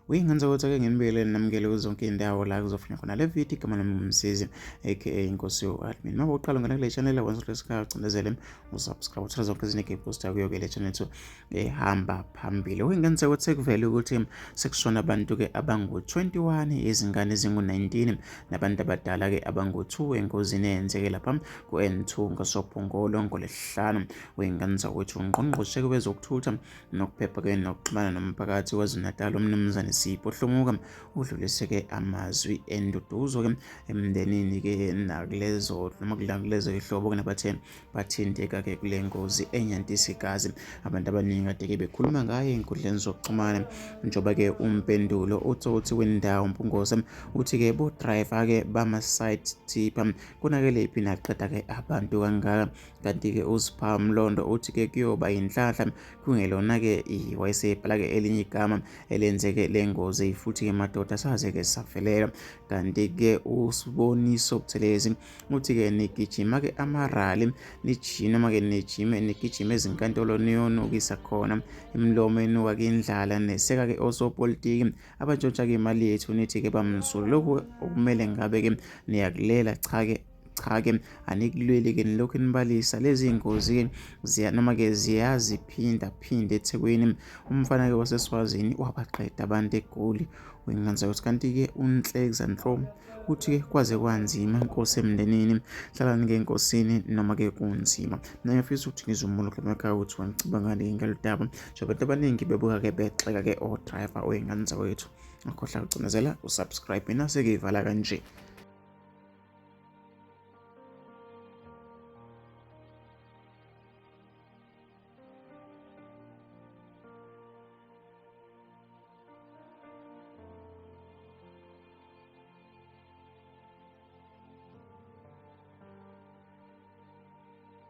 Uyingenza ukuthi ake nginibekele namukele kuzo zonke iy'ndawo la kuzofuneka khona le video. Igama lami nguMsizi aka Inkosi yo-admin. Uma uqala ungena kule channel wenza ukuthi cindezele usubscribe uthola zonke izinto egiposta kuyo ke le channel ethu ehamba phambili. Uyingenza ukuthi sekuvele ukuthi sekushona abantu-ke abangu-21, izingane ezingu-19 nabantu abadala-ke abangu-2 engozini eyenzeke lapha ku-N2 ngasoPhongolo ngoLwesihlanu. Uyingenza ukuthi ungqongqoshe wezokuthutha nokuphepha-ke nokuxhumana nomphakathi KwaZulu-Natal uMnumzane Sipho Hlomuka udlulise-ke amazwi enduduzo-ke emndenini-ke nakulezo noma kulezo ihlobo-ke nabathe bathinteka-ke kule ngozi enyantisa igazi. Abantu abaningi kade-ke bekhuluma ngayo ey'nkundleni zokuxhumana njengoba-ke uMpendulo utsotsi wendawo Mpungose uthi-ke bo-driver-ke bama-side tipper konakelephi naqeda-ke abantu kangaka. Kanti-ke uSpha Mlondo uthi-ke kuyoba yinhlanhla kungelona-ke wayesebhala-ke elinye igama elenzeke le ngozi futhi-ke madoda saze-ke savelela. Kanti-ke uSiboniso Buthelezi uthi-ke nigijima-ke amarali nijime noma-ke nijime nigijime ezinkantolo niyonukisa khona imilomo enuka-ke indlala neseka-ke osopolitiki abantshontsha-ke imali yethu nithi-ke bamsulwa. Lokhu okumele ngabe-ke niyakulela cha-ke cha-ke anikulweli-ke nilokhu nibalisa lezi iy'ngozi-ke ziya noma-ke ziyaziphinda phinda eThekwini. Umfana-ke waseSwazini wabaqeda abantu eGoli wengenza ukuthi kanti-ke uNhlekza Nhlo uthi-ke kwaze kwanzima nkosi emndenini hlalani-ke enkosini noma-ke kunzima. Mina ngiyafisa ukuthi ngizwe umuntu kule makhaya ukuthi wangicabangani ngalolu daba njengoba abantu abaningi bebuka-ke begxeka-ke o-driver oyingane zakwethu. Ngakhohlwa ukucinezela usubscribe mina sekuyivala kanje.